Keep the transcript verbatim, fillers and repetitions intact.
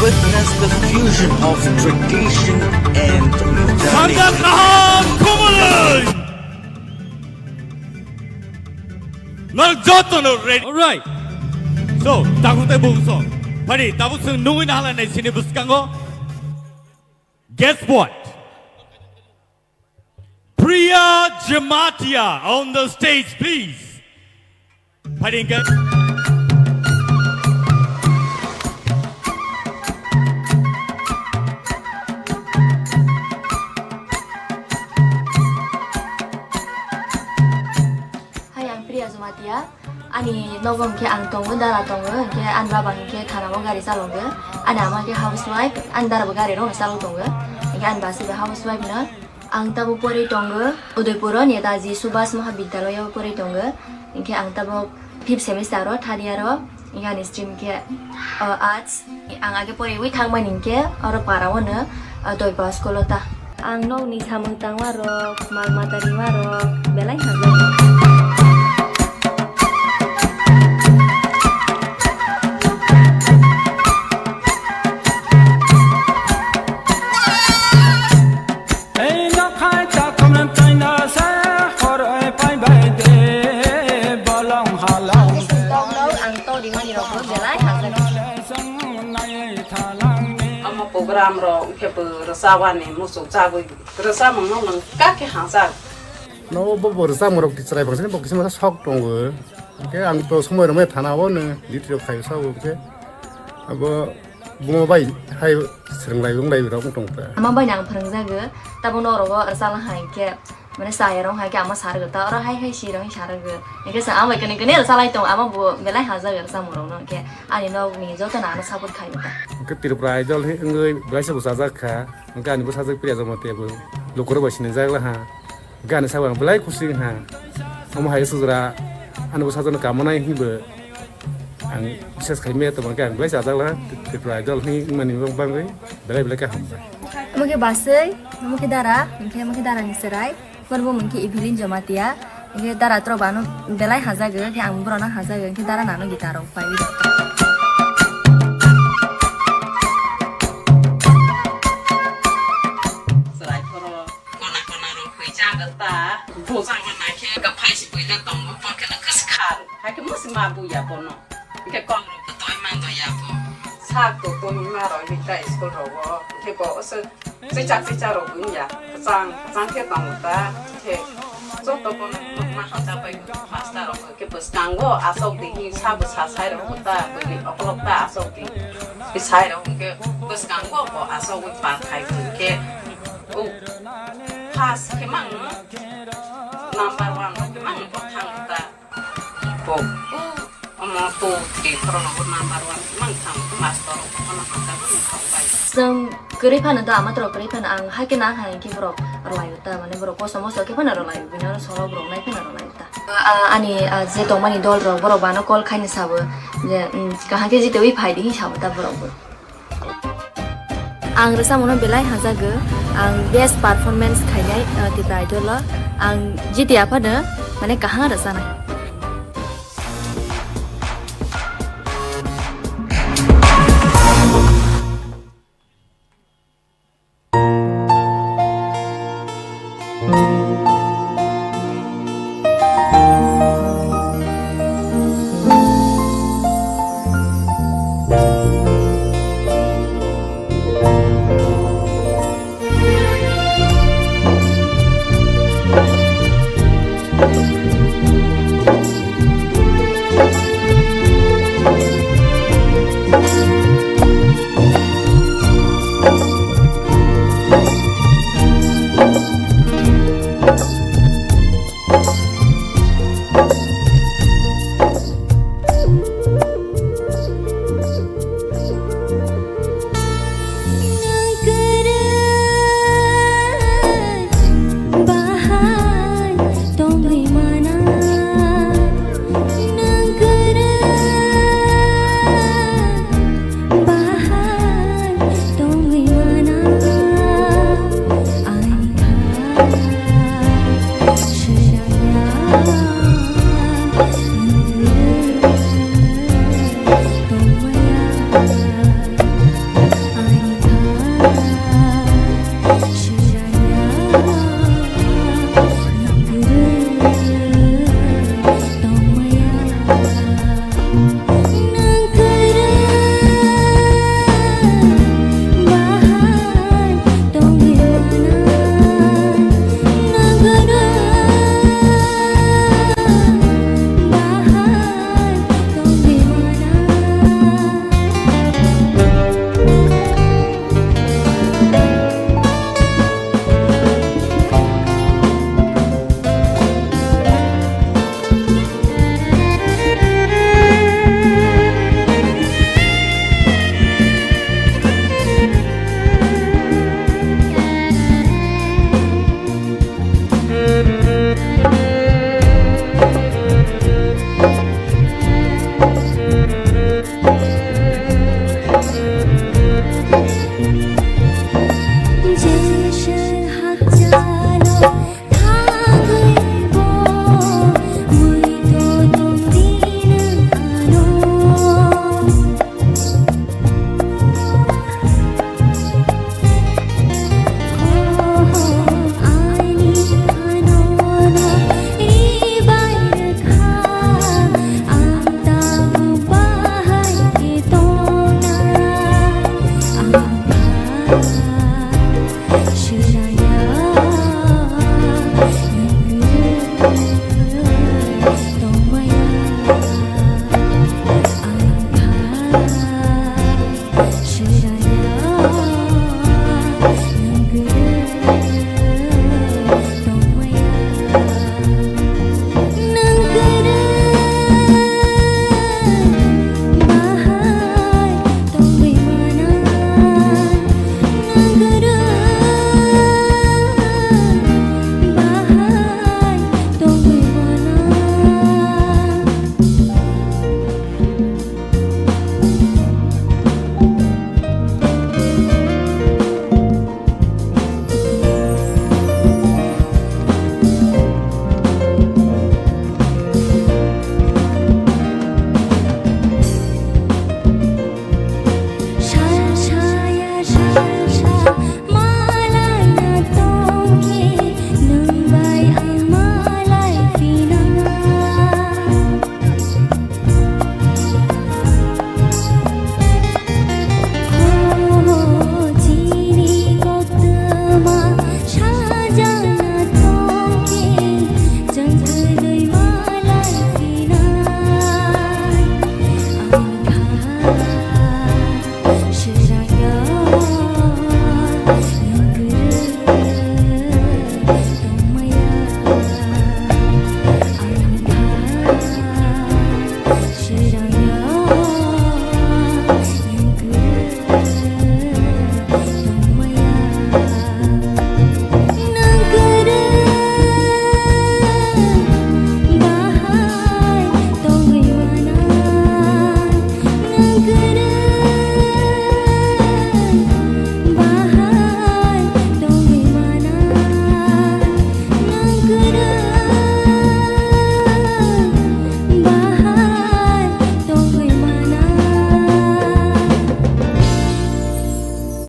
Witness the fusion of tradition and modernity. Sangha Kaham Kumalai! Nang joto no ready. Alright. So, taku tei bung so. Phari, tabuk sung nungwi na halai nai sini bwskango. Guess what? Priya Jamatia on the stage, please. Phari hingke. Hai, ang Priya Jamatia. Ani nogo hingke ang tongo, dara tongo, hingke ani baba hingke thanao gari chalogo. Ani ama hingke housewife, ani dara bo gari rok chalok tongo. Hingke ani basi bo housewife no. Ang tabo pori tongo, Udaipuro Netaji Subhas Mahabidyalaya pori tongo. Hingke ang tabo fifth semester o, third year o. Hingke ani stream khe, o, arts. Ang age poriwi thangmani hingke oro para o no, o, Doipa school o ta. Ang nokni samung tangma rok, mal mata rima rok, belai hamjak. Ei nokhai takhumna taina se horoi pai bai de bolong halong. Tok no ang tok rimani rok belai hamjak. Omo program rok khe bo rwchapani muchuk chagwi rwchapmung no nang kake hamjak. No bo bo rwchapmung rok chwrai bangsa bo kisa sok tongo. Hingke ang to somoi rwmai thana o no duty rok khai sao hingke abo bumo bai hai swrwng lai wng lai rok wng tong ta. Ama bai nang phwrwng jago, tabo norok o rwchapna hai khe, mane chaya rok hai khe ama sa rwgo ta, oro hai hai si rok sa rwgo. Hingke sa ama kene kene rwchap lai tong, ama bo belai hamjak rwchapmung rok no, hingke ani nok ni joto no ano support khai ta. Hingke Tripura Idol hi wngwi belai se bwsajak kha, hingke ani bwsajak Priya Jamatia bo lukurok bai sinijak la ha. Gana sabo ang belai kusi wngha. Omo hai sujra ani bwsajwkno kamonai hinwi bo ang bises khai maya tongma khe ang belai chajak laha. Tripura Idol hinwi wngmani bagwi belai belai khe hambai. Omo khe baswi, omo khe dara, hingkhe omo khe dara ni chwrai. Borok bo mungkhe Evelyn Jamatia. Hingkhe dara tro bano belai hajago, khe ang borokno hajago, hingkhe dara nano guitar rok pai. Chwrai phoro. Kona kona rok hwijak ta, bujak ma naikhe kwphai se buila tongo, bo kheno kwskha rw. Haikhe musi ma buya bono. Hingkhe kok rok bo toi ma doya bo. Sak to tongwi ma rw hita school rogo. Hingkhe bo oso chicha chicha rok wngya. Kwchang kwchang khe tongo ta. Hingkhe joto bono ma hamjak bai master rok. Hingkhe bwskango asok di hing sabo sa sai rok ta. Bwrwi okolog ta asok di. Sai rok hingkhe bwskango bo asok wi pa khai hingkhe. O, pass khe mang no? Number one no khe mang no bo thang ta. Bo, o, omo two, three, four no bo number one khe mang thang, master rok bono hamjak bo thang bai. Chwng kwrwi phano da, ama toro kwrwi phano ang hai khe nang hai khe borok rwlaio ta, mane borok kosto mosto khe phano rwlaio, bini oro solo borok nai phano rwlaio ta. A, ani, a, je tongmani dol rok borok bano call khaini sabo je, mm, kaham khe jitewi phai di hinwi sabo ta borok bo. Ang rwchapmungno belai hamjago. Ang best performance khainai, uh, Tipra Idol o. Ang jiti aphano, mane, kaham rwchanai.